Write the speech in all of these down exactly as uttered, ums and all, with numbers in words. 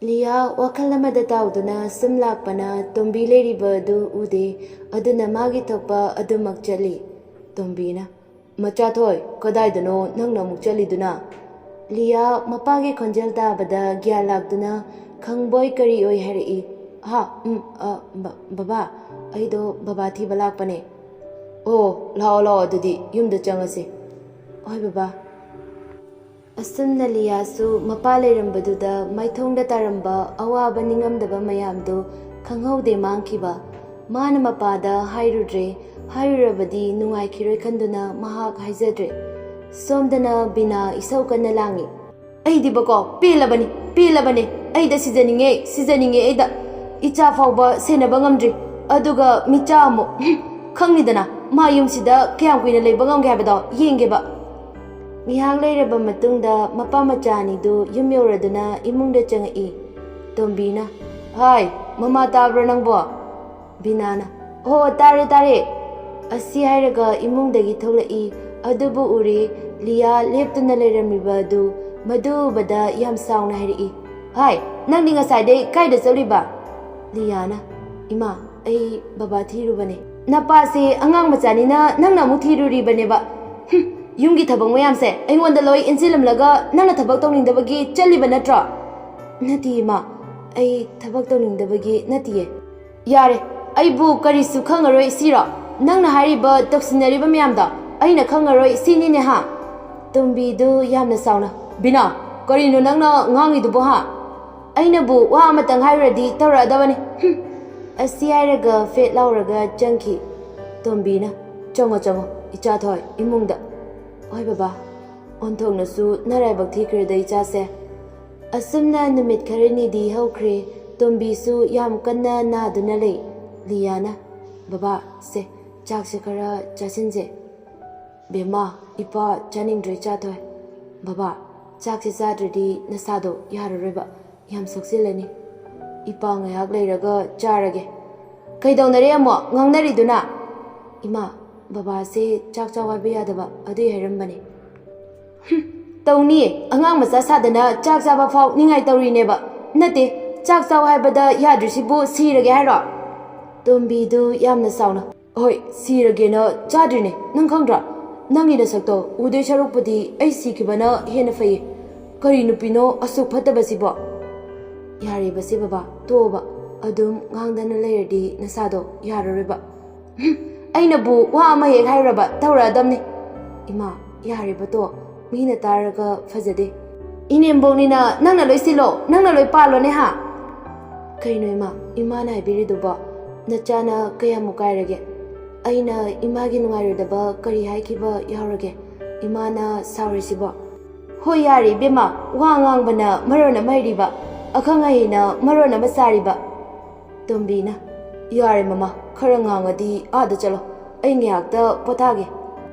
Lia ꯋꯥꯈꯜ ꯑꯃꯗ ꯇꯥꯎꯗꯨꯅ ꯁꯨꯝ ꯂꯥꯛꯄꯅ ꯇꯣꯝꯕꯤ ꯂꯩꯔꯤꯕ ꯑꯗꯨ ꯎꯗꯦ꯫ ꯑꯗꯨꯅ ꯃꯥꯒꯤ ꯊꯣꯛꯄ ꯑꯗꯨꯃꯛ ꯆꯠꯂꯤ꯫ ꯇꯣꯝꯕꯤꯅ, "ꯃꯆꯥꯊꯣꯏ, ꯀꯗꯥꯏꯗꯅꯣ ꯅꯪꯅ ꯑꯃꯨꯛ ꯆꯠꯂꯤꯗꯨꯅ?" ꯂꯤꯌꯥ ꯃꯄꯥꯒꯤ ꯈꯣꯟꯖꯦꯜ ꯇꯥꯕꯗ ꯒ꯭ꯌꯥꯟ ꯂꯥꯛꯇꯨꯅ ꯈꯪꯕꯣꯏ ꯀꯔꯤ ꯑꯣꯏ ꯍꯥꯏꯔꯛꯏ꯫ "ꯍꯥ, ꯎꯝ, ꯑ, ꯕ-, ꯕꯕꯥ, ꯑꯩꯗꯣ ꯕꯕꯥ ꯊꯤꯕ ꯂꯥꯛꯄꯅꯦ꯫" "ꯑꯣ, ꯂꯥꯛꯑꯣ, ꯂꯥꯛꯑꯣ, ꯑꯗꯨꯗꯤ ꯌꯨꯝꯗ ꯆꯪꯉꯁꯤ꯫" "ꯍꯣꯏ, ꯕꯕꯥ꯫" ꯑꯁꯨꯝꯅ ꯂꯤꯌꯥꯁꯨ ꯃꯄꯥ ꯂꯩꯔꯝꯕꯗꯨꯗ ꯃꯥꯏꯊꯣꯡꯗ ꯇꯥꯔꯝꯕ ꯑꯋꯥꯕ ꯅꯤꯡꯉꯝꯗꯕ ꯃꯌꯥꯝꯗꯨ ꯈꯪꯍꯧꯗꯦ ꯃꯥꯡꯈꯤꯕ꯫ ꯃꯥꯅ ꯃꯄꯥꯗ ꯍꯥꯏꯔꯨꯗ꯭ꯔꯦ, ꯍꯥꯏꯔꯨꯔꯕꯗꯤ ꯅꯨꯡꯉꯥꯏꯈꯤꯔꯣꯏ ꯈꯟꯗꯨꯅ ꯃꯍꯥꯛ ꯍꯥꯏꯖꯗ꯭ꯔꯦ꯫ ꯁꯣꯝꯗꯅ ꯕꯤꯅꯥ ꯏꯁꯧ ꯀꯟꯅ ꯂꯥꯡꯏ꯫ "ꯑꯩꯗꯤꯕꯀꯣ ꯄꯦꯜꯂꯕꯅꯤ, ꯄꯦꯜꯂꯕꯅꯤ꯫ ꯑꯩꯗ ꯁꯤꯖꯅꯤꯡꯉꯦ, ꯁꯤꯖꯅꯤꯡꯉꯦ ꯑꯩꯗ꯫ ꯏꯆꯥ ꯐꯥꯎꯕ ꯁꯦꯟꯅꯕ ꯉꯝꯗ꯭ꯔꯤ, ꯑꯗꯨꯒ ꯃꯤꯆꯥ ꯑꯃꯨꯛ꯫ ꯈꯪꯉꯤꯗꯅ ꯃꯥ ꯌꯨꯝꯁꯤꯗ ꯀꯌꯥꯝ ꯀꯨꯏꯅ ꯂꯩꯕ ꯉꯝꯒꯦ ꯍꯥꯏꯕꯗꯣ ꯌꯦꯡꯒꯦꯕ꯫" ꯉꯥꯏꯍꯥꯛ ꯂꯩꯔꯕ ꯃꯇꯨꯡꯗ ꯃꯄꯥ ꯃꯆꯥ ꯑꯅꯤꯗꯨ ꯌꯨꯝ ꯌꯧꯔꯗꯨꯅ ꯏꯃꯨꯡꯗ ꯆꯪꯉꯛꯏ꯫ ꯇꯣꯝꯕꯤꯅ, "ꯍꯥꯏ, ꯃꯃꯥ ꯇꯥꯕ꯭ꯔꯣ ꯅꯪꯕꯣ?" ꯕꯤꯅꯥꯅ, "ꯑꯣ, ꯇꯥꯔꯦ, ꯇꯥꯔꯦ꯫" ꯑꯁꯤ ꯍꯥꯏꯔꯒ ꯏꯃꯨꯡꯗꯒꯤ ꯊꯣꯛꯂꯛꯏ꯫ ꯑꯗꯨꯕꯨ ꯎꯔꯦ, ꯂꯤꯌꯥ ꯂꯦꯞꯇꯨꯅ ꯂꯩꯔꯝꯂꯤꯕ ꯑꯗꯨ꯫ ꯃꯗꯨ ꯎꯕꯗ ꯌꯥꯝ ꯁꯥꯎꯅ ꯍꯥꯏꯔꯛꯏ, "ꯍꯥꯏ, ꯅꯪꯗꯤ ꯉꯁꯥꯏꯗꯩ ꯀꯥꯏꯗ ꯆꯠꯂꯤꯕ?" ꯂꯤꯌꯥꯅ, "ꯏꯃꯥ, ꯑꯩ ꯕꯕꯥ ꯊꯤꯔꯨꯕꯅꯦ꯫" "ꯅꯄꯥꯁꯦ ꯑꯉꯥꯡ ꯃꯆꯥꯅꯤꯅ ꯅꯪꯅ ꯑꯃꯨꯛ ꯊꯤꯔꯨꯔꯤꯕꯅꯦꯕ꯫ ꯍꯨꯝ, ꯌꯨꯝꯒꯤ ꯊꯕꯛ ꯃꯌꯥꯝꯁꯦ ꯑꯩꯉꯣꯟꯗ ꯂꯣꯏ ꯏꯟꯁꯤꯜꯂꯝꯂꯒ ꯅꯪꯅ ꯊꯕꯛ ꯇꯧꯅꯤꯡꯗꯕꯒꯤ ꯆꯠꯂꯤꯕ ꯅꯠꯇ꯭ꯔꯣ?" "ꯅꯠꯇꯤꯌꯦ ꯏꯃꯥ, ꯑꯩ ꯊꯕꯛ ꯇꯧꯅꯤꯡꯗꯕꯒꯤ ꯅꯠꯇꯤꯌꯦ꯫" "ꯌꯥꯔꯦ, ꯑꯩꯕꯨ ꯀꯔꯤꯁꯨ ꯈꯪꯉꯔꯣꯏ ꯁꯤꯔꯣ? ꯅꯪꯅ ꯍꯥꯏꯔꯤꯕ ꯇꯧꯁꯤꯟꯅꯔꯤꯕ ꯃꯌꯥꯝꯗꯣ ꯑꯩꯅ ꯈꯪꯉꯔꯣꯏ ꯁꯤꯅꯤꯅꯦ ꯍꯥ?" ꯇꯣꯝꯕꯤꯗꯨ ꯌꯥꯝꯅ ꯁꯥꯎꯅ, "ꯕꯤꯅꯥ, ꯀꯔꯤꯅꯣ ꯅꯪꯅ ꯉꯥꯡꯉꯤꯗꯨꯕꯣ ꯍꯥ? ꯑꯩꯅꯕꯨ ꯋꯥ ꯑꯃꯇꯪ ꯍꯥꯏꯔꯨꯔꯗꯤ ꯇꯧꯔꯛꯑꯗꯕꯅꯤ꯫ ꯍꯨꯝ!" ꯑꯁꯤ ꯍꯥꯏꯔꯒ ꯐꯦꯠ ꯂꯥꯎꯔꯒ ꯆꯪꯈꯤ꯫ ꯇꯣꯝꯕꯤꯅ, "ꯆꯪꯉꯣ, ꯆꯪꯉꯣ, ꯏꯆꯥ ꯊꯣꯏ, ꯏꯃꯨꯡꯗ꯫" "ꯍꯣꯏ ꯕꯕꯥ꯫" ꯑꯣꯟꯊꯣꯛꯅꯁꯨ ꯅꯔꯥꯏꯕꯛ ꯊꯤꯈ꯭ꯔꯦꯗ ꯏꯆꯥꯁꯦ꯫ ꯑꯁꯨꯝꯅ ꯅꯨꯃꯤꯠ ꯈꯔꯅꯤꯗꯤ ꯍꯧꯈ꯭ꯔꯦ꯫ ꯇꯣꯝꯕꯤꯁꯨ ꯌꯥꯝ ꯀꯟꯅ ꯅꯥꯗꯨꯅ ꯂꯩ꯫ ꯂꯤꯌꯥꯅ, "ꯕꯕꯥ, ꯁꯦ, ꯆꯥꯛꯁꯦ ꯈꯔ ꯆꯥꯁꯤꯟꯁꯦ꯫" "ꯕꯦꯝꯃ, ꯏꯄꯥ ꯆꯥꯅꯤꯡꯗ꯭ꯔꯦ ꯏꯆꯥ ꯊꯣꯏ꯫" "ꯕꯕꯥ, ꯆꯥꯛꯁꯦ ꯆꯥꯗ꯭ꯔꯗꯤ ꯅꯁꯥꯗꯣ ꯌꯥꯔꯔꯣꯏꯕ, ꯌꯥꯝ ꯁꯣꯛꯆꯤꯜꯂꯅꯤ꯫ ꯏꯄꯥ ꯉꯥꯏꯍꯥꯛ ꯂꯩꯔꯒ ꯆꯥꯔꯒꯦ꯫" "ꯀꯩꯗꯧꯅꯔꯦ ꯑꯃꯨꯛ ꯉꯥꯡꯅꯔꯤꯗꯨꯅ?" "ꯏꯃꯥ, ꯕꯕꯥꯁꯦ ꯆꯥꯛ ꯆꯥꯎ ꯍꯥꯏꯕ ꯌꯥꯗꯕ, ꯑꯗꯨꯏ ꯍꯥꯏꯔꯝꯕꯅꯦ꯫" "ꯍꯨꯝ, ꯇꯧꯅꯤꯌꯦ, ꯑꯉꯥꯡ ꯃꯆꯥ ꯁꯥꯗꯅ ꯆꯥꯛ ꯆꯥꯕ ꯐꯥꯎ ꯅꯤꯡꯉꯥꯏ ꯇꯧꯔꯤꯅꯦꯕ꯫ "ꯅꯠꯇꯦ, ꯆꯥꯛ ꯆꯥꯎ ꯍꯥꯏꯕꯗ ꯌꯥꯗ꯭ꯔꯤꯁꯤꯕꯨ ꯁꯤꯔꯒꯦ ꯍꯥꯏꯔꯣ?" ꯇꯣꯝꯕꯤꯗꯨ ꯌꯥꯝꯅ ꯁꯥꯎꯅ, "ꯍꯣꯏ, ꯁꯤꯔꯒꯦꯅ ꯆꯥꯗ꯭ꯔꯤꯅꯦ꯫ ꯅꯪ ꯈꯪꯗ꯭ꯔꯣ? ꯅꯪꯒꯤ ꯅꯁꯛꯇꯣ ꯎꯗꯣꯏ ꯁꯔꯨꯛꯄꯨꯗꯤ ꯑꯩ ꯁꯤꯈꯤꯕꯅ ꯍꯦꯟꯅ ꯐꯩꯌꯦ꯫ ꯀꯔꯤ ꯅꯨꯄꯤꯅꯣ ꯑꯁꯨꯛ ꯐꯠꯇꯕꯁꯤꯕꯣ?" "ꯌꯥꯔꯦꯕꯁꯦ ꯕꯕꯥ, ꯇꯣꯛꯑꯣꯕ꯫ ꯑꯗꯨꯝ ꯉꯥꯡꯗꯅ ꯂꯩꯔꯗꯤ ꯅꯁꯥꯗꯣ ꯌꯥꯔꯔꯣꯏꯕ꯫" "ꯍꯨꯝ, ꯑꯩꯅꯕꯨ ꯋꯥ ꯑꯃ ꯍꯦꯛ ꯍꯥꯏꯔꯨꯔꯕ ꯇꯧꯔꯛꯑꯗꯝꯅꯤ꯫" "ꯏꯃꯥ, ꯌꯥꯔꯦꯕ ꯇꯣ, ꯃꯤꯅ ꯇꯥꯔꯒ ꯐꯖꯗꯦ꯫" "ꯏꯅꯦꯝꯕꯣꯛꯅꯤꯅ ꯅꯪꯅ ꯂꯣꯏ ꯁꯤꯜꯂꯣ, ꯅꯪꯅ ꯂꯣꯏ ꯄꯥꯜꯂꯣꯅꯦ ꯍꯥ?" "ꯀꯩꯅꯣ ꯏꯃꯥ, ꯏꯃꯥꯅ ꯍꯥꯏꯕꯤꯔꯤꯗꯨꯕꯣ? ꯅꯆꯥꯅ ꯀꯌꯥꯃꯨꯛ ꯀꯥꯏꯔꯒꯦ? ꯑꯩꯅ ꯏꯃꯥꯒꯤ ꯅꯨꯡꯉꯥꯏꯔꯣꯏꯗꯕ ꯀꯔꯤ ꯍꯥꯏꯈꯤꯕ ꯌꯥꯎꯔꯒꯦ? ꯏꯃꯥꯅ ꯁꯥꯎꯔꯤꯁꯤꯕꯣ?" "ꯍꯣꯏ, ꯌꯥꯔꯦ ꯏꯕꯦꯝꯃ, ꯋꯥ ꯉꯥꯡꯕꯅ ꯃꯔꯣꯟ ꯑꯃ ꯍꯩꯔꯤꯕ, ꯑꯈꯪ ꯑꯍꯩꯅ ꯃꯔꯣꯟ ꯑꯃ ꯆꯥꯔꯤꯕ꯫" ꯇꯣꯝꯕꯤꯅ, "ꯌꯥꯔꯦ ꯃꯃꯥ, ꯈꯔ ꯉꯥꯡꯉꯗꯤ ꯑꯥꯗ ꯆꯠꯂꯣ, ꯑꯩ ꯉꯥꯏꯍꯥꯛꯇ ꯄꯣꯊꯥꯒꯦ꯫"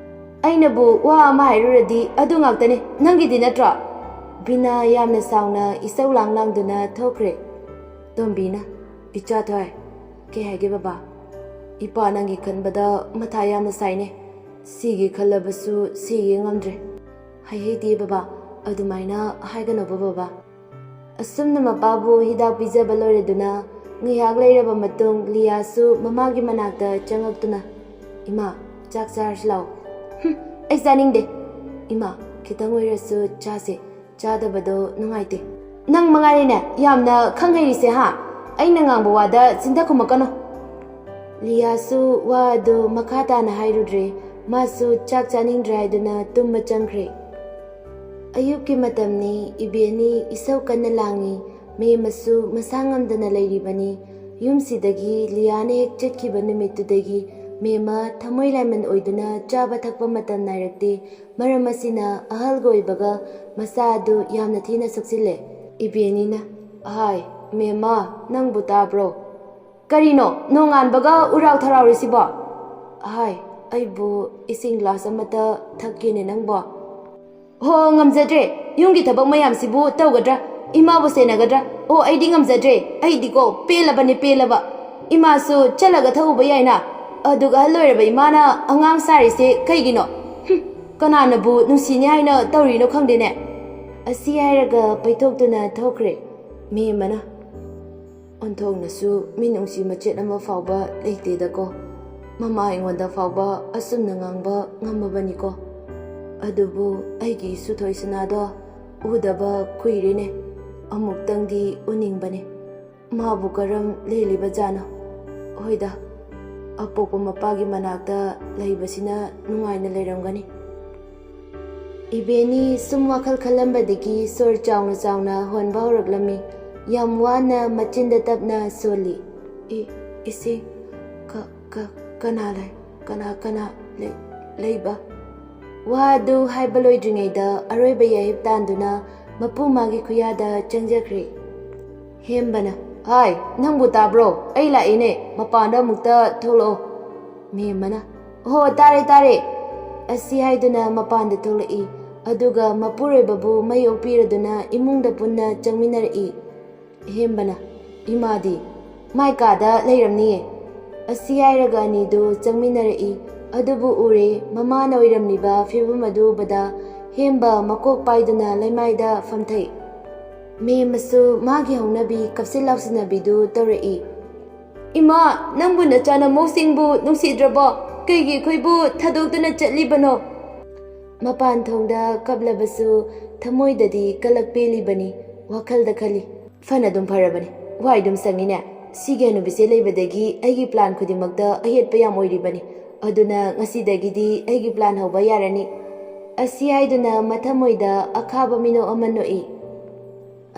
"ꯑꯩꯅꯕꯨ ꯋꯥ ꯑꯃ ꯍꯥꯏꯔꯨꯔꯗꯤ ꯑꯗꯨ ꯉꯥꯛꯇꯅꯦ, ꯅꯪꯒꯤꯗꯤ ꯅꯠꯇ꯭ꯔꯣ?" ꯕꯤꯅꯥ ꯌꯥꯝꯅ ꯁꯥꯎꯅ ꯏꯁꯧ ꯂꯥꯡ ꯂꯥꯡꯗꯨꯅ ꯊꯣꯛꯈ꯭ꯔꯦ꯫ ꯇꯣꯝꯕꯤꯅ, "ꯏꯆꯥ ꯊꯣꯏ, ꯀꯩ ꯍꯥꯏꯒꯦ ꯕꯕꯥ? ꯏꯄꯥ ꯅꯪꯒꯤ ꯈꯟꯕꯗ ꯃꯊꯥ ꯌꯥꯝꯅ ꯁꯥꯏꯅꯦ꯫ ꯁꯤꯒꯤ ꯈꯜꯂꯕꯁꯨ ꯁꯤꯒꯤ ꯉꯝꯗ꯭ꯔꯦ꯫" "ꯍꯩ ꯍꯩꯇꯦ ꯕꯕꯥ, ꯑꯗꯨꯃꯥꯏꯅ ꯍꯥꯏꯒꯅꯣꯕ ꯕꯕꯥ꯫" ꯑꯁꯨꯝꯅ ꯃꯄꯥꯕꯨ ꯍꯤꯗꯥꯛ ꯄꯤꯖꯕ ꯂꯣꯏꯔꯗꯨꯅ ꯉꯥꯏꯍꯥꯛ ꯂꯩꯔꯕ ꯃꯇꯨꯡ ꯂꯤꯌꯥꯁꯨ ꯃꯃꯥꯒꯤ ꯃꯅꯥꯛꯇ ꯆꯪꯉꯛꯇꯨꯅ, "ꯏꯃꯥ, ꯆꯥꯛ ꯆꯥꯔꯁꯤ ꯂꯥꯛꯑꯣ꯫" "ꯍꯨꯝ, ꯑꯩ ꯆꯥꯅꯤꯡꯗꯦ꯫" "ꯏꯃꯥ, ꯈꯤꯇꯪ ꯑꯣꯏꯔꯁꯨ ꯆꯥꯁꯦ, ꯆꯥꯗꯕꯗꯣ ꯅꯨꯡꯉꯥꯏꯇꯦ꯫" "ꯅꯪ ꯃꯉꯥꯏꯔꯦꯅꯦ ꯌꯥꯝꯅ ꯈꯪ ꯍꯩꯔꯤꯁꯦ ꯍꯥ? ꯑꯩꯅ ꯉꯥꯡꯕ ꯋꯥꯗ ꯆꯤꯟꯊ ꯈꯨꯝꯃꯛꯀꯅꯨ꯫" ꯂꯤꯌꯥꯁꯨ ꯋꯥ ꯑꯗꯨ ꯃꯈꯥ ꯇꯥꯅ ꯍꯥꯏꯔꯨꯗ꯭ꯔꯦ꯫ ꯃꯥꯁꯨ ꯆꯥꯛ ꯆꯥꯅꯤꯡꯗ꯭ꯔꯦ ꯍꯥꯏꯗꯨꯅ ꯇꯨꯝꯕ ꯆꯪꯈ꯭ꯔꯦ꯫ ꯑꯌꯨꯛꯀꯤ ꯃꯇꯝꯅꯤ꯫ ꯏꯕꯦꯟꯅꯤ ꯏꯁꯧ ꯀꯟꯅ ꯂꯥꯡꯉꯤ꯫ ꯃꯦꯝꯃꯁꯨ ꯃꯁꯥ ꯉꯝꯗꯅ ꯂꯩꯔꯤꯕꯅꯤ꯫ ꯌꯨꯝꯁꯤꯗꯒꯤ ꯂꯤꯌꯥꯅ ꯍꯦꯛ ꯆꯠꯈꯤꯕ ꯅꯨꯃꯤꯠꯇꯨꯗꯒꯤ ꯃꯦꯝꯃ ꯊꯃꯣꯏ ꯂꯥꯏꯃꯟ ꯑꯣꯏꯗꯨꯅ ꯆꯥꯕ ꯊꯛꯄ ꯃꯇꯝ ꯅꯥꯏꯔꯛꯇꯦ꯫ ꯃꯔꯝ ꯑꯁꯤꯅ ꯑꯍꯜꯒ ꯑꯣꯏꯕꯒ ꯃꯆꯥ ꯑꯗꯨ ꯌꯥꯝꯅ ꯊꯤꯅ ꯁꯣꯛꯆꯤꯜꯂꯦ꯫ ꯏꯕꯦꯟꯅꯤꯅ, "ꯑꯍꯥꯏ, ꯃꯦꯝꯃ, ꯅꯪꯕꯨ ꯇꯥꯕ꯭ꯔꯣ? ꯀꯔꯤꯅꯣ ꯅꯣꯡꯉꯥꯟꯕꯒ ꯎꯔꯥꯎ ꯊꯔꯥꯎꯔꯤꯁꯤꯕꯣ? ꯑꯍꯥꯏ, ꯑꯩꯕꯨ ꯏꯁꯤꯡ ꯒ꯭ꯂꯥꯁ ꯑꯃꯇ ꯊꯛꯀꯦꯅꯦ ꯅꯪꯕꯣ꯫" "ꯍꯣ, ꯉꯝꯖꯗ꯭ꯔꯦ꯫ ꯌꯨꯝꯒꯤ ꯊꯕꯛ ꯃꯌꯥꯝꯁꯤꯕꯨ ꯇꯧꯒꯗ꯭ꯔꯥ? ꯏꯃꯥꯕꯨ ꯁꯦꯟꯅꯒꯗ꯭ꯔꯥ? ꯑꯣ, ꯑꯩꯗꯤ ꯉꯝꯖꯗ꯭ꯔꯦ꯫ ꯑꯩꯗꯤꯀꯣ ꯄꯦꯜꯂꯕꯅꯦ, ꯄꯦꯜꯂꯕ꯫ ꯏꯃꯥꯁꯨ ꯆꯠꯂꯒ ꯊꯛꯎꯕ ꯌꯥꯏꯅ꯫ ꯑꯗꯨꯒ ꯑꯍꯜ ꯑꯣꯏꯔꯕ ꯏꯃꯥꯅ ꯑꯉꯥꯡ ꯁꯥꯔꯤꯁꯦ ꯀꯩꯒꯤꯅꯣ? ꯍꯨꯝ, ꯀꯅꯥꯅꯕꯨ ꯅꯨꯡꯁꯤꯅꯤ ꯍꯥꯏꯅ ꯇꯧꯔꯤꯅꯣ ꯈꯪꯗꯦꯅꯦ꯫" ꯑꯁꯤ ꯍꯥꯏꯔꯒ ꯄꯩꯊꯣꯛꯇꯨꯅ ꯊꯣꯛꯈ꯭ꯔꯦ꯫ ꯃꯦꯝꯃꯅ, "ꯑꯣꯟꯊꯣꯛꯅꯁꯨ ꯃꯤꯅꯨꯡꯁꯤ ꯃꯆꯦꯠ ꯑꯃ ꯐꯥꯎꯕ ꯂꯩꯇꯦꯗꯀꯣ꯫ ꯃꯃꯥ ꯑꯩꯉꯣꯟꯗ ꯐꯥꯎꯕ ꯑꯆꯨꯝꯅ ꯉꯥꯡꯕ ꯉꯝꯃꯕꯅꯤꯀꯣ꯫ ꯑꯗꯨꯕꯨ ꯑꯩꯒꯤ ꯏꯁꯨ ꯊꯣꯏꯁꯅꯥꯗꯣ ꯎꯗꯕ ꯀꯨꯏꯔꯦꯅꯦ꯫ ꯑꯃꯨꯛꯇꯪꯗꯤ ꯎꯅꯤꯡꯕꯅꯦ꯫ ꯃꯥꯕꯨ ꯀꯔꯝ ꯂꯦꯜꯂꯤꯕꯖꯥꯠꯅꯣ? ꯍꯣꯏꯗ, ꯑꯄꯣꯛꯄ ꯃꯄꯥꯒꯤ ꯃꯅꯥꯛꯇ ꯂꯩꯕꯁꯤꯅ ꯅꯨꯡꯉꯥꯏꯅ ꯂꯩꯔꯝꯒꯅꯤ꯫" ꯏꯕꯦꯅꯤ ꯁꯨꯝ ꯋꯥꯈꯜ ꯈꯜꯂꯝꯕꯗꯒꯤ ꯁꯣꯔ ꯆꯥꯎꯅ ꯆꯥꯎꯅ ꯍꯣꯟꯕ ꯍꯧꯔꯛꯂꯝꯃꯤ꯫ ꯌꯥꯝ ꯋꯥꯅ ꯃꯆꯤꯟꯗ ꯇꯞꯅ ꯁꯣꯜꯂꯤ꯫ "ꯏ-, ꯏꯁꯤꯡ, ꯀ-, ꯀ-, ꯀꯅꯥ ꯂꯩ? ꯀꯅꯥ, ꯀꯅꯥ ꯂꯩ-, ꯂꯩꯕ?" ꯋꯥ ꯑꯗꯨ ꯍꯥꯏꯕ ꯂꯣꯏꯗ꯭ꯔꯤꯉꯩꯗ ꯑꯔꯣꯏꯕ ꯌꯥꯍꯤꯞ ꯇꯥꯟꯗꯨꯅ ꯃꯄꯨ ꯃꯥꯒꯤ ꯈꯨꯌꯥꯗ ꯆꯪꯖꯈ꯭ꯔꯦ꯫ ꯍꯦꯝꯕꯅ, "ꯍꯥꯏ, ꯅꯪꯕꯨ ꯇꯥꯕ꯭ꯔꯣ? ꯑꯩ ꯂꯥꯛꯏꯅꯦ, ꯃꯄꯥꯟꯗ ꯑꯃꯨꯛꯇ ꯊꯣꯛꯂꯛꯑꯣ꯫" ꯃꯦꯝꯃꯅ, "ꯍꯣ, ꯇꯥꯔꯦ, ꯇꯥꯔꯦ꯫" ꯑꯁꯤ ꯍꯥꯏꯗꯨꯅ ꯃꯄꯥꯟꯗ ꯊꯣꯛꯂꯛꯏ꯫ ꯑꯗꯨꯒ ꯃꯄꯨꯔꯣꯏꯕꯕꯨ ꯃꯩ ꯑꯣꯛꯄꯤꯔꯗꯨꯅ ꯏꯃꯨꯡꯗ ꯄꯨꯟꯅ ꯆꯪꯃꯤꯟꯅꯔꯛꯏ꯫ ꯍꯦꯝꯕꯅ, "ꯏꯃꯥꯗꯤ? ꯃꯥꯏ ꯀꯥꯗ ꯂꯩꯔꯝꯅꯤꯌꯦ꯫" ꯑꯁꯤ ꯍꯥꯏꯔꯒ ꯑꯅꯤꯗꯨ ꯆꯪꯃꯤꯟꯅꯔꯛꯏ꯫ ꯑꯗꯨꯕꯨ ꯎꯔꯦ, ꯃꯃꯥꯅ ꯑꯣꯏꯔꯝꯂꯤꯕ ꯐꯤꯕꯝ ꯑꯗꯨ ꯎꯕꯗ ꯍꯦꯝꯕ ꯃꯀꯣꯛ ꯄꯥꯏꯗꯨꯅ ꯂꯩꯃꯥꯏꯗ ꯐꯝꯊꯩ꯫ ꯃꯦꯝꯃꯁꯨ ꯃꯥꯒꯤ ꯍꯧꯅꯕꯤ ꯀꯞꯁꯤꯟ ꯂꯥꯎꯁꯤꯟꯅꯕꯤꯗꯨ ꯇꯧꯔꯛꯏ꯫ "ꯏꯃꯥ, ꯅꯪꯕꯨ ꯅꯆꯥ ꯅꯃꯧꯁꯤꯡꯕꯨ ꯅꯨꯡꯁꯤꯗ꯭ꯔꯕꯣ? ꯀꯩꯒꯤ ꯑꯩꯈꯣꯏꯕꯨ ꯊꯥꯗꯣꯛꯇꯨꯅ ꯆꯠꯂꯤꯕꯅꯣ?" ꯃꯄꯥꯟ ꯊꯣꯡꯗ ꯀꯞꯂꯕꯁꯨ ꯊꯃꯣꯏꯗꯗꯤ ꯀꯂꯛ ꯄꯦꯜꯂꯤꯕꯅꯤ꯫ ꯋꯥꯈꯜꯗ ꯈꯜꯂꯤ, "ꯐꯅ ꯑꯗꯨꯝ ꯐꯔꯕꯅꯤ, ꯋꯥꯏ ꯑꯗꯨꯝ ꯁꯪꯉꯤꯅꯦ꯫ ꯁꯤꯒꯤ ꯍꯅꯨꯕꯤꯁꯦ ꯂꯩꯕꯗꯒꯤ ꯑꯩꯒꯤ ꯄ꯭ꯂꯥꯟ ꯈꯨꯗꯤꯡꯃꯛꯇ ꯑꯍꯦꯠꯄ ꯌꯥꯝ ꯑꯣꯏꯔꯤꯕꯅꯤ꯫ ꯑꯗꯨꯅ ꯉꯁꯤꯗꯒꯤꯗꯤ ꯑꯩꯒꯤ ꯄ꯭ꯂꯥꯟ ꯍꯧꯕ ꯌꯥꯔꯅꯤ꯫" ꯑꯁꯤ ꯍꯥꯏꯗꯨꯅ ꯃꯊꯃꯣꯏꯗ ꯑꯈꯥꯕ ꯃꯤꯅꯣꯛ ꯑꯃ ꯅꯣꯛꯏ꯫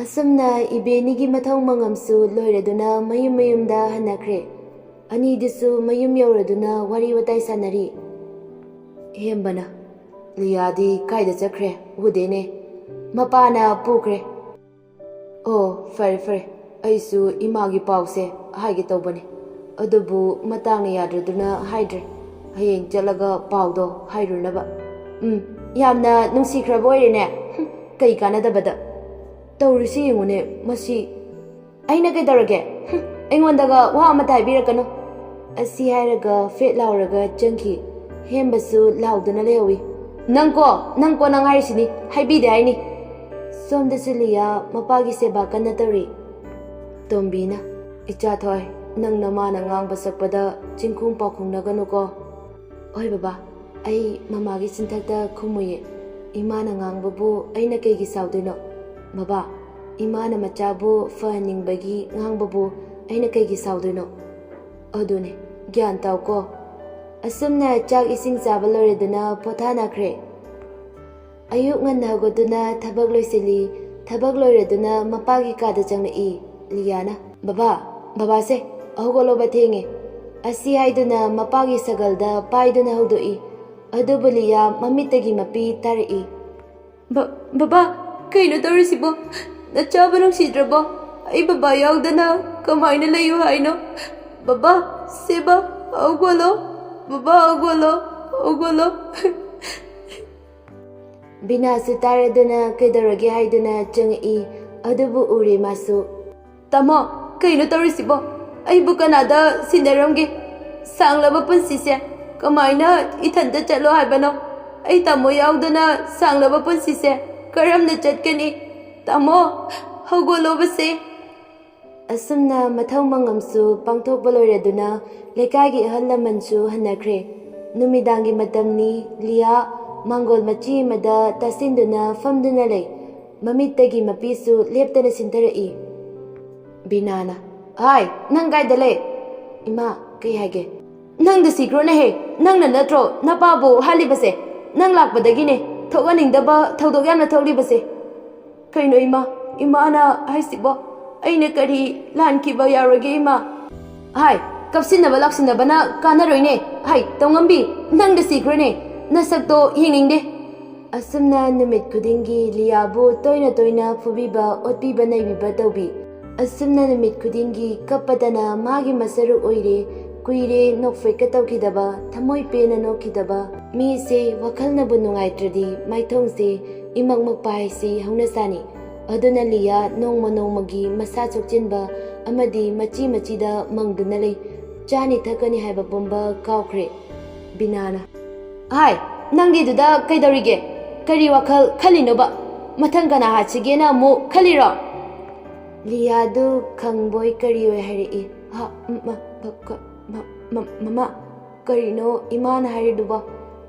ꯑꯁꯨꯝꯅ ꯏꯕꯦꯅꯤꯒꯤ ꯃꯊꯧ ꯃꯉꯝꯁꯨ ꯂꯣꯏꯔꯗꯨꯅ ꯃꯌꯨꯝ ꯃꯌꯨꯝꯗ ꯍꯟꯅꯈ꯭ꯔꯦ꯫ ꯑꯅꯤꯗꯨꯁꯨ ꯃꯌꯨꯝ ꯌꯧꯔꯗꯨꯅ ꯋꯥꯔꯤ ꯋꯥꯇꯥꯏ ꯁꯥꯟꯅꯔꯤ꯫ ꯍꯦꯝꯕꯅ, "ꯂꯤꯌꯥꯗꯤ ꯀꯥꯏꯗ ꯆꯠꯈ꯭ꯔꯦ? ꯎꯗꯦꯅꯦ꯫" "ꯃꯄꯥꯅ ꯄꯨꯈ꯭ꯔꯦ꯫" "ꯑꯣ, ꯐꯔꯦ, ꯐꯔꯦ꯫ ꯑꯩꯁꯨ ꯏꯃꯥꯒꯤ ꯄꯥꯎꯁꯦ ꯍꯥꯏꯒꯦ ꯇꯧꯕꯅꯤ, ꯑꯗꯨꯕꯨ ꯃꯇꯥꯡꯅ ꯌꯥꯗ꯭ꯔꯗꯨꯅ ꯍꯥꯏꯗ꯭ꯔꯦ꯫ ꯍꯌꯦꯡ ꯆꯠꯂꯒ ꯄꯥꯎꯗꯣ ꯍꯥꯏꯔꯨꯅꯕ꯫ ꯎꯝ, ꯌꯥꯝꯅ ꯅꯨꯡꯁꯤꯈ꯭ꯔꯕ ꯑꯣꯏꯔꯦꯅꯦ꯫ ꯍꯨꯝ, ꯀꯩ ꯀꯥꯟꯅꯗꯕꯗ꯫ ꯇꯧꯔꯤꯁꯤ ꯌꯦꯡꯉꯨꯅꯦ, ꯃꯁꯤ꯫ ꯑꯩꯅ ꯀꯩꯗꯧꯔꯒꯦ? ꯍꯨꯝ, ꯑꯩꯉꯣꯟꯗꯒ ꯋꯥ ꯑꯃꯠꯇ ꯍꯥꯏꯕꯤꯔꯛꯀꯅꯨ꯫" ꯑꯁꯤ ꯍꯥꯏꯔꯒ ꯐꯦꯠ ꯂꯥꯎꯔꯒ ꯆꯪꯈꯤ꯫ ꯍꯦꯝꯕꯁꯨ ꯂꯥꯎꯗꯨꯅ ꯂꯩꯍꯧꯏ꯫ "ꯅꯪꯀꯣ, ꯅꯪꯀꯣ, ꯅꯪ ꯍꯥꯏꯔꯤꯁꯤꯅꯤ, ꯍꯥꯏꯕꯤꯗꯦ ꯍꯥꯏꯅꯤ꯫" ꯁꯣꯝꯗꯁꯨ ꯂꯤꯌꯥ ꯃꯄꯥꯒꯤ ꯁꯦꯕꯥ ꯀꯟꯅ ꯇꯧꯔꯤ꯫ ꯇꯣꯝꯕꯤꯅ, "ꯏꯆꯥ ꯊꯣꯏ, ꯅꯪ ꯅꯃꯥꯅ ꯉꯥꯡꯕ ꯁꯛꯄꯗ ꯆꯤꯡꯈꯨꯝ ꯄꯥꯎꯈꯨꯝꯅꯒꯅꯨꯀꯣ꯫" "ꯍꯣꯏ ꯕꯕꯥ, ꯑꯩ ꯃꯃꯥꯒꯤ ꯆꯤꯟꯊꯛꯇ ꯈꯨꯝꯃꯨꯌꯦ꯫ ꯏꯃꯥꯅ ꯉꯥꯡꯕꯕꯨ ꯑꯩꯅ ꯀꯩꯒꯤ ꯁꯥꯎꯗꯣꯏꯅꯣ? ꯕꯕꯥ, ꯏꯃꯥꯅ ꯃꯆꯥꯕꯨ ꯐꯍꯟꯅꯤꯡꯕꯒꯤ ꯉꯥꯡꯕꯕꯨ ꯑꯩꯅ ꯀꯩꯒꯤ ꯁꯥꯎꯗꯣꯏꯅꯣ? ꯑꯗꯨꯅꯦ, ꯒ꯭ꯌꯥꯟ ꯇꯥꯎꯀꯣ꯫" ꯑꯁꯨꯝꯅ ꯆꯥꯛ ꯏꯁꯤꯡ ꯆꯥꯕ ꯂꯣꯏꯔꯗꯨꯅ ꯄꯣꯊꯥꯅꯈ꯭ꯔꯦ꯫ ꯑꯌꯨꯛ ꯉꯟꯅ ꯍꯧꯒꯠꯇꯨꯅ ꯊꯕꯛ ꯂꯣꯏꯁꯤꯜꯂꯤ꯫ ꯊꯕꯛ ꯂꯣꯏꯔꯗꯨꯅ ꯃꯄꯥꯒꯤ ꯀꯥꯗ ꯆꯪꯂꯛꯏ꯫ ꯂꯤꯌꯥꯅ, "ꯕꯕꯥ, ꯕꯕꯥꯁꯦ, ꯍꯧꯒꯠꯂꯣꯕ, ꯊꯦꯡꯉꯦ꯫" ꯑꯁꯤ ꯍꯥꯏꯗꯨꯅ ꯃꯄꯥꯒꯤ ꯁꯒꯜꯗ ꯄꯥꯏꯗꯨꯅ ꯍꯧꯗꯣꯛꯏ꯫ ꯑꯗꯨꯕꯨ ꯂꯤꯌꯥ ꯃꯃꯤꯠꯇꯒꯤ ꯃꯄꯤ ꯇꯥꯔꯛꯏ꯫ "ꯕ-, ꯕꯕꯥ, ꯀꯩꯅꯣ ꯇꯧꯔꯤꯁꯤꯕꯣ? ꯅꯆꯥꯕꯨ ꯅꯨꯡꯁꯤꯗ꯭ꯔꯕꯣ? ꯑꯩ ꯕꯕꯥ ꯌꯥꯎꯗꯅ ꯀꯃꯥꯏꯅ ꯂꯩꯌꯨ ꯍꯥꯏꯅꯣ? ꯕꯕꯥ, ꯁꯦꯕꯥ, ꯍꯧꯒꯠꯂꯣ꯫ ꯕꯕꯥ, ꯍꯧꯒꯠꯂꯣ, ꯍꯧꯒꯠꯂꯣ꯫" ꯕꯤꯅꯥꯁꯨ ꯇꯥꯔꯗꯨꯅ ꯀꯩꯗꯧꯔꯒꯦ ꯍꯥꯏꯗꯨꯅ ꯆꯪꯉꯛꯏ꯫ ꯑꯗꯨꯕꯨ ꯎꯔꯦ ꯃꯥꯁꯨ꯫ "ꯇꯥꯃꯣ, ꯀꯩꯅꯣ ꯇꯧꯔꯤꯁꯤꯕꯣ? ꯑꯩꯕꯨ ꯀꯅꯥꯗ ꯁꯤꯟꯅꯔꯝꯒꯦ? ꯁꯥꯡꯂꯕ ꯄꯨꯟꯁꯤꯁꯦ ꯀꯃꯥꯏꯅ ꯏꯊꯟꯇ ꯆꯠꯂꯣ ꯍꯥꯏꯕꯅꯣ? ꯑꯩ ꯇꯥꯃꯣ ꯌꯥꯎꯗꯅ ꯁꯥꯡꯂꯕ ꯄꯨꯟꯁꯤꯁꯦ ꯀꯔꯝꯅ ꯆꯠꯀꯅꯤ? ꯇꯥꯃꯣ, ꯍꯧꯒꯠꯂꯣꯕꯁꯦ꯫" ꯑꯁꯨꯝꯅ ꯃꯊꯧ ꯃꯉꯝꯁꯨ ꯄꯥꯡꯊꯣꯛꯄ ꯂꯣꯏꯔꯗꯨꯅ ꯂꯩꯀꯥꯏꯒꯤ ꯑꯍꯜ ꯂꯃꯟꯁꯨ ꯍꯟꯅꯈ꯭ꯔꯦ꯫ ꯅꯨꯃꯤꯗꯥꯡꯒꯤ ꯃꯇꯝꯅꯤ꯫ ꯂꯤꯌꯥ ꯃꯥꯡꯒꯣꯜ ꯃꯆꯤ ꯑꯃꯗ ꯇꯥꯁꯤꯟꯗꯨꯅ ꯐꯝꯗꯨꯅ ꯂꯩ꯫ ꯃꯃꯤꯠꯇꯒꯤ ꯃꯄꯤꯁꯨ ꯂꯦꯞꯇꯅ ꯁꯤꯟꯊꯔꯛꯏ꯫ ꯕꯤꯅꯥꯅ, "ꯍꯥꯏ, ꯅꯪ ꯀꯥꯏꯗ ꯂꯩ?" "ꯏꯃꯥ, ꯀꯩ ꯍꯥꯏꯒꯦ?" "ꯅꯪꯗ ꯁꯤꯈ꯭ꯔꯣꯅꯦꯍꯦ꯫ ꯅꯪꯅ ꯅꯠꯇ꯭ꯔꯣ ꯅꯄꯥꯕꯨ ꯍꯥꯠꯂꯤꯕꯁꯦ? ꯅꯪ ꯂꯥꯛꯄꯗꯒꯤꯅꯦ ꯊꯣꯛꯍꯟꯅꯤꯡꯗꯕ ꯊꯧꯗꯣꯛ ꯌꯥꯝꯅ ꯊꯣꯛꯂꯤꯕꯁꯦ꯫" "ꯀꯩꯅꯣ ꯏꯃꯥ, ꯏꯃꯥꯅ ꯍꯥꯏꯁꯤꯕꯣ? ꯑꯩꯅ ꯀꯔꯤ ꯂꯥꯟꯈꯤꯕ ꯌꯥꯎꯔꯒꯦ ꯏꯃꯥ?" "ꯍꯥꯏ, ꯀꯞꯁꯤꯟꯅꯕ ꯂꯥꯛꯁꯤꯟꯅꯕꯅ ꯀꯥꯟꯅꯔꯣꯏꯅꯦ꯫ ꯍꯥꯏ, ꯇꯧꯉꯝꯕꯤ, ꯅꯪꯗ ꯁꯤꯈ꯭ꯔꯣꯅꯦ꯫ ꯅꯁꯛꯇꯣ ꯌꯦꯡꯅꯤꯡꯗꯦ꯫" ꯑꯁꯨꯝꯅ ꯅꯨꯃꯤꯠ ꯈꯨꯗꯤꯡꯒꯤ ꯂꯤꯌꯥꯕꯨ ꯇꯣꯏꯅ ꯇꯣꯏꯅ ꯐꯨꯕꯤꯕ, ꯑꯣꯠꯄꯤꯕ ꯅꯩꯕꯤꯕ ꯇꯧꯕꯤ꯫ ꯑꯁꯨꯝꯅ ꯅꯨꯃꯤꯠ ꯈꯨꯗꯤꯡꯒꯤ ꯀꯞꯄꯗꯅ ꯃꯥꯒꯤ ꯃꯁꯔꯨꯛ ꯑꯣꯏꯔꯦ꯫ ꯀꯨꯏꯔꯦ ꯅꯣꯛꯐꯦꯠꯀ ꯇꯧꯈꯤꯗꯕ, ꯊꯃꯣꯏ ꯄꯦꯟꯅ ꯅꯣꯛꯈꯤꯗꯕ꯫ ꯃꯤꯁꯦ ꯋꯥꯈꯜꯅꯕꯨ ꯅꯨꯡꯉꯥꯏꯇ꯭ꯔꯗꯤ ꯃꯥꯏꯊꯣꯡꯁꯦ ꯏꯃꯛ ꯃꯛꯄ ꯍꯥꯏꯁꯤ ꯍꯧꯅꯁꯥꯅꯤ꯫ ꯑꯗꯨꯅ ꯂꯤꯌꯥ ꯅꯣꯡꯃ ꯅꯣꯡꯃꯒꯤ ꯃꯁꯥ ꯁꯣꯛꯆꯤꯟꯕ ꯑꯃꯗꯤ ꯃꯆꯤ ꯃꯆꯤꯗ ꯃꯪꯗꯨꯅ ꯂꯩ꯫ ꯆꯥꯅꯤ ꯊꯛꯀꯅꯤ ꯍꯥꯏꯕ ꯄꯨꯝꯕ ꯀꯥꯎꯈ꯭ꯔꯦ꯫ ꯕꯤꯅꯥꯅ, "ꯍꯥꯏ, ꯅꯪꯒꯤꯗꯨꯗ ꯀꯩꯗꯧꯔꯤꯒꯦ? ꯀꯔꯤ ꯋꯥꯈꯜ ꯈꯜꯂꯤꯅꯣꯕ?" ꯃꯊꯪ ꯀꯅꯥ ꯍꯥꯠꯁꯤꯒꯦꯅ ꯑꯃꯨꯛ ꯈꯜꯂꯤꯔꯣ? ꯂꯤꯌꯥꯗꯨ ꯈꯪꯕꯣꯏ ꯀꯔꯤꯑꯣꯏ ꯍꯥꯏꯔꯛꯏ꯫ "ꯍꯥ, ꯃ-, ꯃ-, ꯀ-, ꯀ-, ꯃ-, ꯃ-, ꯃꯃꯥ, ꯀꯔꯤꯅꯣ ꯏꯃꯥꯅ ꯍꯥꯏꯔꯤꯗꯨꯕꯣ?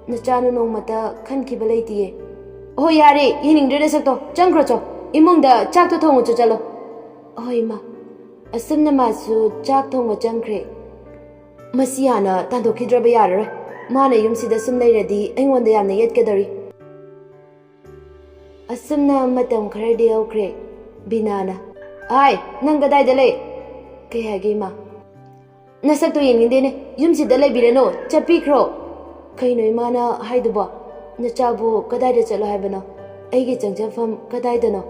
ꯅꯆꯥꯅ ꯅꯣꯡꯃꯇ ꯈꯟꯈꯤꯕ ꯂꯩꯇꯤꯌꯦ꯫" "ꯍꯣꯏ, ꯌꯥꯔꯦ, ꯌꯦꯡꯅꯤꯡꯗ꯭ꯔꯦ ꯅꯁꯛꯇꯣ꯫ ꯆꯪꯈ꯭ꯔꯣ ꯆꯣ, ꯏꯃꯨꯡꯗ ꯆꯥꯛꯇꯣ ꯊꯣꯡꯉꯨ ꯆꯣ, ꯆꯠꯂꯣ꯫" "ꯍꯣꯏ, ꯏꯃꯥ꯫" ꯑꯁꯨꯝꯅ ꯃꯥꯁꯨ ꯆꯥꯛ ꯊꯣꯡꯕ ꯆꯪꯈ꯭ꯔꯦ꯫ "ꯃꯁꯤ ꯍꯥꯟꯅ ꯇꯥꯟꯊꯣꯛꯈꯤꯗ꯭ꯔꯕ ꯌꯥꯔꯔꯣꯏ꯫ ꯃꯥꯅ ꯌꯨꯝꯁꯤꯗ ꯁꯨꯝ ꯂꯩꯔꯗꯤ ꯑꯩꯉꯣꯟꯗ ꯌꯥꯝꯅ ꯌꯦꯠꯀꯗꯧꯔꯤ꯫" ꯑꯁꯨꯝꯅ ꯃꯇꯝ ꯈꯔꯗꯤ ꯍꯧꯈ꯭ꯔꯦ꯫ ꯕꯤꯅꯥꯅ, "ꯑꯥꯏ, ꯅꯪ ꯀꯗꯥꯏꯗ ꯂꯩ?" "ꯀꯩ ꯍꯥꯏꯒꯦ, ꯏꯃꯥ?" "ꯅꯁꯛꯇꯣ ꯌꯦꯡꯅꯤꯡꯗꯦꯅꯦ, ꯌꯨꯝꯁꯤꯗ ꯂꯩꯕꯤꯔꯅꯨ, ꯆꯠꯄꯤꯈ꯭ꯔꯣ꯫" "ꯀꯩꯅꯣ ꯏꯃꯥꯅ ꯍꯥꯏꯗꯨꯕꯣ? ꯅꯆꯥꯕꯨ ꯀꯗꯥꯏꯗ ꯆꯠꯂꯣ ꯍꯥꯏꯕꯅꯣ? ꯑꯩꯒꯤ ꯆꯪꯖꯐꯝ ꯀꯗꯥꯏꯗꯅꯣ?"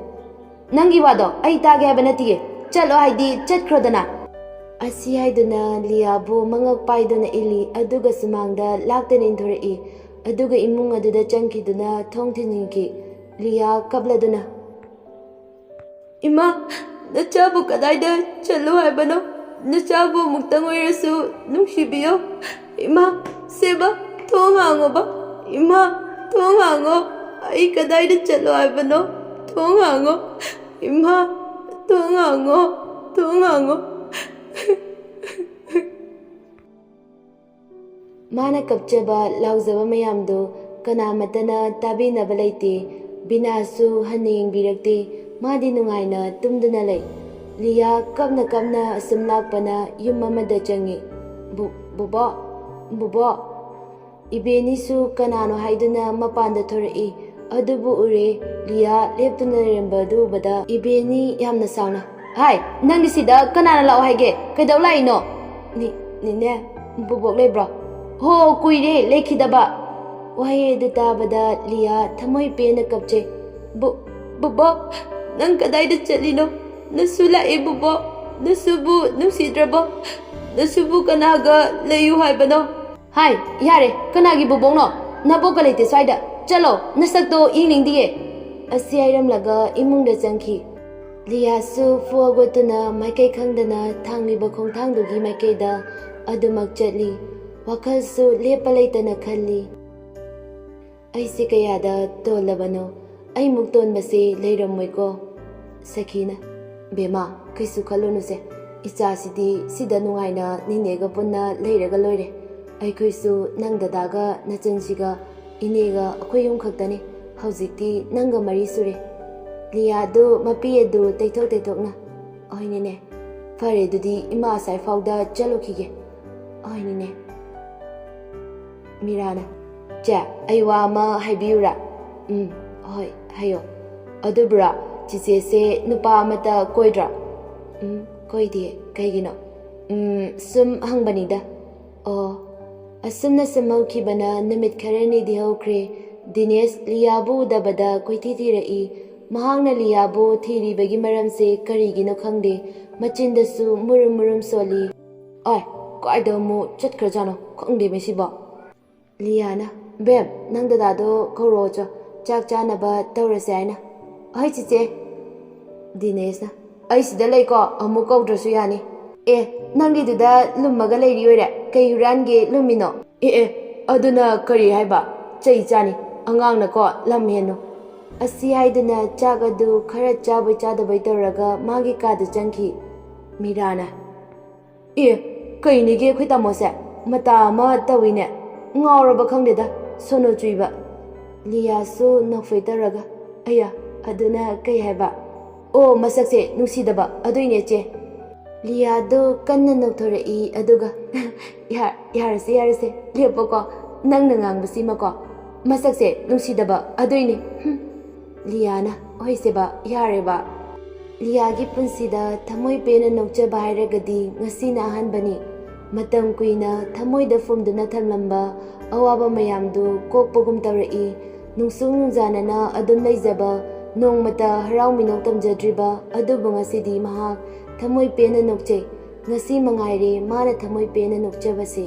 "ꯅꯪꯒꯤ ꯋꯥꯗꯣ ꯑꯩ ꯇꯥꯒꯦ ꯍꯥꯏꯕ ꯅꯠꯇꯤꯌꯦ, ꯆꯠꯂꯣ ꯍꯥꯏꯗꯤ ꯆꯠꯈ꯭ꯔꯣꯗꯅ꯫" ꯑꯁꯤ ꯍꯥꯏꯗꯨꯅ ꯂꯤꯌꯥꯕꯨ ꯃꯉꯛ ꯄꯥꯏꯗꯨꯅ ꯏꯜꯂꯤ, ꯑꯗꯨꯒ ꯁꯨꯃꯥꯡꯗ ꯂꯥꯛꯇꯨꯅ ꯏꯟꯊꯣꯔꯛꯏ, ꯑꯗꯨꯒ ꯏꯃꯨꯡ ꯑꯗꯨꯗ ꯆꯪꯈꯤꯗꯨꯅ ꯊꯣꯡ ꯊꯤꯡꯖꯤꯟꯈꯤ꯫ ꯂꯤꯌꯥ ꯀꯞꯂꯗꯨꯅ, "ꯏꯃꯥ, ꯅꯆꯥꯕꯨ ꯀꯗꯥꯏꯗ ꯆꯠꯂꯣ ꯍꯥꯏꯕꯅꯣ? ꯅꯆꯥꯕꯨ ꯑꯃꯨꯛꯇꯪ ꯑꯣꯏꯔꯁꯨ ꯅꯨꯡꯁꯤꯕꯤꯌꯣ꯫ ꯏꯃꯥ, ꯁꯦꯕ, ꯊꯣꯡ ꯍꯥꯡꯉꯣꯕ꯫ ꯏꯃꯥ, ꯊꯣꯡ ꯍꯥꯡꯉꯣ꯫ ꯑꯩ ꯀꯗꯥꯏꯗ ꯆꯠꯂꯣ ꯍꯥꯏꯕꯅꯣ? ꯊꯣꯡ ꯍꯥꯡꯉꯣ꯫ ꯏꯃꯥ, ꯊꯣꯡ ꯍꯥꯡꯉꯣ, ꯊꯣꯡ ꯍꯥꯡꯉꯣ꯫" ꯃꯥꯅ ꯀꯞꯆꯕ, ꯂꯥꯎꯖꯕ ꯃꯌꯥꯝꯗꯨ ꯀꯅꯥꯃꯠꯇꯅ ꯇꯥꯕꯤꯅꯕ ꯂꯩꯇꯦ꯫ ꯕꯤꯅꯥꯁꯨ ꯍꯟꯅ ꯌꯦꯡꯕꯤꯔꯛꯇꯦ꯫ ꯃꯥꯗꯤ ꯅꯨꯡꯉꯥꯏꯅ ꯇꯨꯝꯗꯨꯅ ꯂꯩ꯫ ꯂꯤꯌꯥ ꯀꯞꯅ ꯀꯞꯅ ꯑꯁꯨꯝ ꯂꯥꯛꯄꯅ ꯌꯨꯝ ꯑꯃꯗ ꯆꯪꯉꯤ꯫ "ꯕꯨ-, ꯕꯨꯕꯣꯛ, ꯕꯨꯕꯣꯛ!" ꯏꯕꯦꯅꯤꯁꯨ ꯀꯅꯥꯅꯣ ꯍꯥꯏꯗꯨꯅ ꯃꯄꯥꯟꯗ ꯊꯣꯔꯛꯏ꯫ ꯑꯗꯨꯕꯨ ꯎꯔꯦ꯫ ꯂꯤꯌꯥ ꯂꯦꯞꯇꯨꯅ ꯂꯩꯔꯝꯕ ꯑꯗꯨ ꯎꯕꯗ ꯏꯕꯦꯅꯤ ꯌꯥꯝꯅ ꯁꯥꯎꯅ, "ꯍꯥꯏ, ꯅꯪꯗꯤ ꯁꯤꯗ ꯀꯅꯥꯅ ꯂꯥꯛꯑꯣ ꯍꯥꯏꯒꯦ? ꯀꯩꯗꯧ ꯂꯥꯛꯏꯅꯣ?" "ꯅꯤ-, ꯅꯤꯅꯦ, ꯕꯨꯕꯣꯛ ꯂꯩꯕ꯭ꯔꯣ?" "ꯍꯣ, ꯀꯨꯏꯔꯦ ꯂꯩꯈꯤꯗꯕ꯫" ꯋꯥꯍꯩ ꯑꯗꯨ ꯇꯥꯕꯗ ꯂꯤꯌꯥ ꯊꯃꯣꯏ ꯄꯦꯟꯅ ꯀꯞꯆꯩ꯫ "ꯕꯨ-, ꯕꯨꯕꯣꯛ, ꯅꯪ ꯀꯗꯥꯏꯗ ꯆꯠꯂꯤꯅꯣ? ꯅꯁꯨ ꯂꯥꯛꯑꯦ ꯕꯨꯕꯣꯛ꯫ ꯅꯁꯨꯕꯨ ꯅꯨꯡꯁꯤꯗ꯭ꯔꯕꯣ? ꯅꯁꯨꯕꯨ ꯀꯅꯥꯒ ꯂꯩꯌꯨ ꯍꯥꯏꯕꯅꯣ?" "ꯍꯥꯏ, ꯌꯥꯔꯦ, ꯀꯅꯥꯒꯤ ꯕꯨꯕꯣꯛꯅꯣ? ꯅꯕꯣꯛꯀ ꯂꯩꯇꯦ ꯁ꯭ꯋꯥꯏꯗ꯫ ꯆꯠꯂꯣ, ꯅꯁꯛꯇꯣ ꯌꯦꯡꯅꯤꯡꯗꯤꯌꯦ꯫" ꯑꯁꯤ ꯍꯥꯏꯔꯝꯂꯒ ꯏꯃꯨꯡꯗ ꯆꯪꯈꯤ꯫ ꯂꯤꯌꯥꯁꯨ ꯐꯨ ꯍꯧꯒꯠꯇꯨꯅ ꯃꯥꯏꯀꯩ ꯈꯪꯗꯅ ꯊꯥꯡꯂꯤꯕ ꯈꯣꯡꯊꯥꯡꯗꯨꯒꯤ ꯃꯥꯏꯀꯩꯗ ꯑꯗꯨꯃꯛ ꯆꯠꯂꯤ꯫ ꯋꯥꯈꯜꯁꯨ ꯂꯦꯞꯄ ꯂꯩꯇꯅ ꯈꯜꯂꯤ꯫ "ꯑꯩꯁꯦ ꯀꯌꯥꯗ ꯇꯣꯜꯂꯕꯅꯣ? ꯑꯩꯃꯨꯛ ꯇꯣꯟꯕꯁꯦ ꯂꯩꯔꯝꯃꯣꯏꯀꯣ꯫ ꯁꯈꯤꯅ, "ꯕꯦꯝꯃ, ꯀꯩꯁꯨ ꯈꯜꯂꯨꯅꯨꯁꯦ꯫ ꯏꯆꯥꯁꯤꯗꯤ ꯁꯤꯗ ꯅꯨꯡꯉꯥꯏꯅ ꯅꯤꯅꯦꯒ ꯄꯨꯟꯅ ꯂꯩꯔꯒ ꯂꯣꯏꯔꯦ꯫ ꯑꯩꯈꯣꯏꯁꯨ ꯅꯪ ꯗꯗꯥꯒ ꯅꯆꯟꯁꯤꯒ ꯏꯅꯦꯒ ꯑꯩꯈꯣꯏ ꯑꯍꯨꯝ ꯈꯛꯇꯅꯤ꯫ ꯍꯧꯖꯤꯛꯇꯤ ꯅꯪꯒ ꯃꯔꯤ ꯁꯨꯔꯦ꯫" ꯂꯤꯌꯥꯗꯨ ꯃꯄꯤ ꯑꯗꯨ ꯇꯩꯊꯣꯛ ꯇꯩꯊꯣꯛꯅ, "ꯍꯣꯏꯅꯦꯅꯦ, ꯐꯔꯦ, ꯑꯗꯨꯗꯤ ꯏꯃꯥ ꯑꯁꯥꯏ ꯐꯥꯎꯗ ꯆꯠꯂꯨꯈꯤꯒꯦ꯫" "ꯍꯣꯏꯅꯦꯅꯦ꯫" ꯃꯤꯔꯥꯅ, "ꯆꯦ, ꯑꯩ ꯋꯥ ꯑꯃ ꯍꯥꯏꯕꯤꯌꯨꯔꯥ?" "ꯎꯝ, ꯍꯣꯏ, ꯍꯥꯏꯌꯣ꯫" "ꯑꯗꯨꯕꯨꯔꯣ, ꯆꯤꯆꯦꯁꯦ ꯅꯨꯄꯥ ꯑꯃꯠꯇ ꯀꯣꯏꯗ꯭ꯔꯣ?" "ꯎꯝ, ꯀꯣꯏꯗꯦ꯫ ꯀꯩꯒꯤꯅꯣ?" "ꯎꯝ, ꯁꯨꯝ ꯍꯪꯕꯅꯤꯗ꯫" "ꯑꯣ꯫" ꯑꯁꯨꯝꯅ ꯁꯨꯝ ꯍꯧꯈꯤꯕꯅ ꯅꯨꯃꯤꯠ ꯈꯔꯅꯤꯗꯤ ꯍꯧꯈ꯭ꯔꯦ꯫ ꯗꯤꯅꯦꯁ ꯂꯤꯌꯥꯕꯨ ꯎꯗꯕꯗ ꯀꯣꯏꯊꯤ ꯊꯤꯔꯛꯏ꯫ ꯃꯍꯥꯛꯅ ꯂꯤꯌꯥꯕꯨ ꯊꯤꯔꯤꯕꯒꯤ ꯃꯔꯝꯁꯦ ꯀꯔꯤꯒꯤꯅꯣ ꯈꯪꯗꯦ꯫ ꯃꯆꯤꯟꯗꯁꯨ ꯃꯨꯔꯨꯝ ꯃꯨꯔꯨꯝ ꯁꯣꯜꯂꯤ꯫ "ꯑꯥꯏ, ꯀꯥꯏꯗ ꯑꯃꯨꯛ ꯆꯠꯈ꯭ꯔꯖꯥꯠꯅꯣ ꯈꯪꯗꯦ ꯃꯁꯤꯕꯣ?" ꯂꯤꯌꯥꯅ, "ꯕꯦꯝ, ꯅꯪ ꯗꯗꯥꯗꯣ ꯀꯧꯔꯛꯑꯣ ꯆꯣ, ꯆꯥꯛ ꯆꯥꯅꯕ ꯇꯧꯔꯁꯦ ꯍꯥꯏꯅ꯫" "ꯍꯣꯏ ꯆꯤꯆꯦ꯫" ꯗꯤꯅꯦꯁꯅ, "ꯑꯩ ꯁꯤꯗ ꯂꯩꯀꯣ, ꯑꯃꯨꯛ ꯀꯧꯗ꯭ꯔꯁꯨ ꯌꯥꯅꯤ꯫" "ꯑꯦ, ꯅꯪꯒꯤꯗꯨꯗ ꯂꯨꯝꯃꯒ ꯂꯩꯔꯤ ꯑꯣꯏꯔꯦ, ꯀꯩ ꯍꯨꯔꯥꯟꯒꯦ ꯂꯨꯝꯃꯤꯅꯣ?" "ꯑꯦ ꯑꯦ, ꯑꯗꯨꯅ ꯀꯔꯤ ꯍꯥꯏꯕ? ꯆꯩ ꯆꯥꯅꯤ, ꯑꯉꯥꯡꯅꯀꯣ ꯂꯝ ꯍꯦꯟꯅꯨ꯫" ꯑꯁꯤ ꯍꯥꯏꯗꯨꯅ ꯆꯥꯛ ꯑꯗꯨ ꯈꯔ ꯆꯥꯕꯣꯏ ꯆꯥꯗꯕꯣꯏ ꯇꯧꯔꯒ ꯃꯥꯒꯤ ꯀꯥꯗ ꯆꯪꯈꯤ꯫ ꯃꯤꯔꯥꯅ, "ꯑꯦ, ꯀꯩꯅꯤꯒꯦ ꯑꯩꯈꯣꯏ ꯇꯥꯃꯣꯁꯦ? ꯃꯇꯥ ꯑꯃ ꯇꯧꯏꯅꯦ꯫ ꯉꯥꯎꯔꯕ ꯈꯪꯗꯦꯗ, ꯁꯣꯅꯣ ꯆꯨꯏꯕ꯫" ꯂꯤꯌꯥꯁꯨ ꯅꯣꯛꯐꯦꯠ ꯇꯧꯔꯒ, "ꯑꯌꯥ, ꯑꯗꯨꯅ ꯀꯩ ꯍꯥꯏꯕ?" "ꯑꯣ, ꯃꯁꯛꯁꯦ ꯅꯨꯡꯁꯤꯗꯕ, ꯑꯗꯨꯏꯅꯦ ꯆꯦ꯫" ꯂꯤꯌꯥꯗꯨ ꯀꯟꯅ ꯅꯣꯛꯊꯣꯔꯛꯏ, ꯑꯗꯨꯒ, "ꯌꯥ-, ꯌꯥꯔꯁꯦ, ꯌꯥꯔꯁꯦ, ꯂꯦꯞꯄꯣꯀꯣ, ꯅꯪꯅ ꯉꯥꯡꯕꯁꯤꯃꯀꯣ꯫ ꯃꯁꯛꯁꯦ ꯅꯨꯡꯁꯤꯗꯕ, ꯑꯗꯨꯏꯅꯦ꯫ ꯍꯨꯝ꯫" ꯂꯤꯌꯥꯅ, "ꯍꯣꯏꯁꯦꯕ, ꯌꯥꯔꯦꯕ꯫" ꯂꯤꯌꯥꯒꯤ ꯄꯨꯟꯁꯤꯗ ꯊꯃꯣꯏ ꯄꯦꯟꯅ ꯅꯣꯛꯆꯕ ꯍꯥꯏꯔꯒꯗꯤ ꯉꯁꯤꯅ ꯑꯍꯥꯟꯕꯅꯤ꯫ ꯃꯇꯝ ꯀꯨꯏꯅ ꯊꯃꯣꯏꯗ ꯐꯨꯝꯗꯨꯅ ꯊꯝꯂꯝꯕ ꯑꯋꯥꯕ ꯃꯌꯥꯝꯗꯨ ꯀꯣꯛꯄꯒꯨꯝ ꯇꯧꯔꯛꯏ꯫ ꯅꯨꯡꯁꯨꯛ ꯅꯨꯡꯖꯥꯅꯅ ꯑꯗꯨꯝ ꯂꯩꯖꯕ, ꯅꯣꯡꯃꯇ ꯍꯔꯥꯎ ꯃꯤꯅꯣꯛ ꯇꯝꯖꯗ꯭ꯔꯤꯕ ꯑꯗꯨꯕꯨ ꯉꯁꯤꯗꯤ ꯃꯍꯥꯛ ꯊꯃꯣꯏ ꯄꯦꯟꯅ ꯅꯣꯛꯆꯩ꯫ ꯉꯁꯤ ꯃꯉꯥꯏꯔꯦ ꯃꯥꯅ ꯊꯃꯣꯏ ꯄꯦꯟꯅ ꯅꯣꯛꯆꯕꯁꯦ꯫